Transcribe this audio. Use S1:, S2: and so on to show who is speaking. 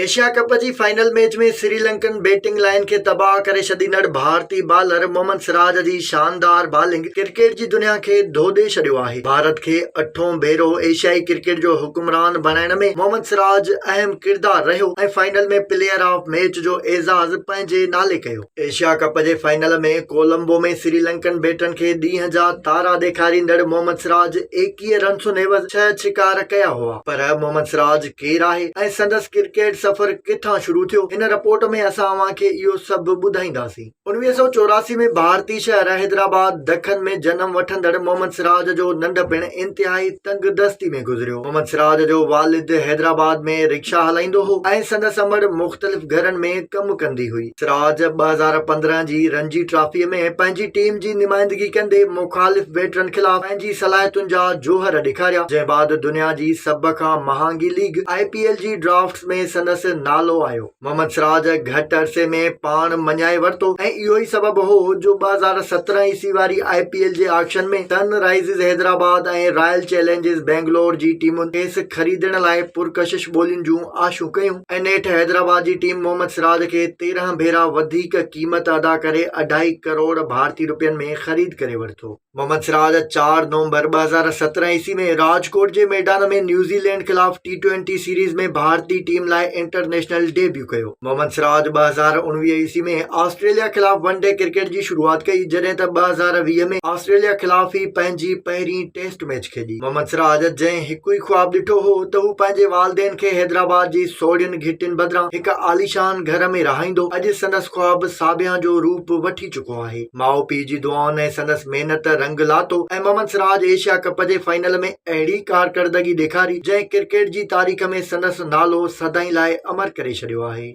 S1: Asia ڪپ جي final match ۾ Sri Lankan batting line کي تباهه ڪري ڇڏيندڙ ڀارتي بالر محمد سراج جي شاندار بالنگ ڪرڪيٽ جي دنيا کي ڌوڏي ڇڏيو آهي. ڀارت کي اٺون ڀيرو ايشيائي ڪرڪيٽ جو حڪمران بڻائڻ ۾ محمد سراج اهم ڪردار رهيو ۽ فائنل ۾ پليئر آف ميچ جو اعزاز پنهنجي نالي ڪيو. ايشيا ڪپ جي فائنل ۾ ڪولمبو ۾ سريلنڪن بيٽرن کي ڏينهن جا تارا ڏيکاريندڙ محمد سراج 21 رنسن عيوض ڇهه ڇڪار ڪيا هئا پر محمد سراج ڪير آهي ۽ سندس ڪرڪيٽ سفر ڪٿان شروع ٿيو، هن رپورٽ ۾ اسان اوهان کي اهو سڀ ٻڌائينداسين. 1984 ۾ ڀارتي شهر حيدرآباد دکن ۾ جنم وٺندڙ محمد سراج جو ننڍپڻ انتهائي تنگ دستي ۾ گذريو. محمد سراج جو والد حيدرآباد ۾ رڪشا هلائيندو هو ۽ سندس امڙ مختلف گهرن ۾ ڪم ڪندي هئي. سراج 2015 جي رنجي ٽرافي ۾ پنهنجي ٽيم جي نمائندگي ڪندي مخالف بيٽرن خلاف پنهنجي صلاحيتن جا جوهر ڏيکاريا، جنهن بعد دنيا جي سڀ کان مهانگي ليگ آء پي ايل جي ڊرافٽس ۾ سندس نالو آيو. محمد سراج گهٽ عرصي ۾ پاڻ مڃائي ورتو ۽ اهو ئي سبب هو جو 2017 عيسوي واري آء پي ايل جي auction ۾ Sunrisers Hyderabad ۽ Royal Challengers Bangalore جي ٽيمن کيس خريدڻ لاء پرڪشش ٻولين جون آشون ڪيون ۽ نيٺ حيدرآباد جي ٽيم محمد سراج کي 13 ڀيرا وڌيڪ قيمت ادا ڪري اڍائي ڪروڙ ڀارتي رپين ۾ خريد ڪري ورتو. محمد سراج چار نومبر 2017 عيسوي ۾ راجڪوٽ جي ميدان ۾ نيوزيلينڊ خلاف ٽي ٽوئنٽي سيريز ۾ ڀارتي ٽيم لاء انٽرنيشنل ڊيبيو ڪيو. محمد سراج 2019 عيسوي ۾ آسٽريليا خلاف ون ڊي ڪرڪيٽ جي شروعات ڪئي جڏهن ته 2020 ۾ آسٽريليا خلاف ئي پنهنجي پهرين ٽيسٽ ميچ کيڏي. محمد سراج جنهن هڪ ئي خواب ڏٺو هو ته هو پنهنجي والدين کي حيدرآباد جي سوڙهين گهٽين بدران هڪ عاليشان گهر ۾ رهائيندو، اڄ سندس خواب ساڀيان جو روپ وٺي چڪو آهي. ماء پيء جي دعائن ۽ سندس محنت رنگ لاتو ۽ محمد سراج ايشيا ڪپ جي فائنل ۾ اهڙي ڪارڪردگي ڏيکاري جنهن ڪرڪيٽ جي تاريخ ۾ سندس نالو سدائين لاء امر ڪري ڇڏيو آهي.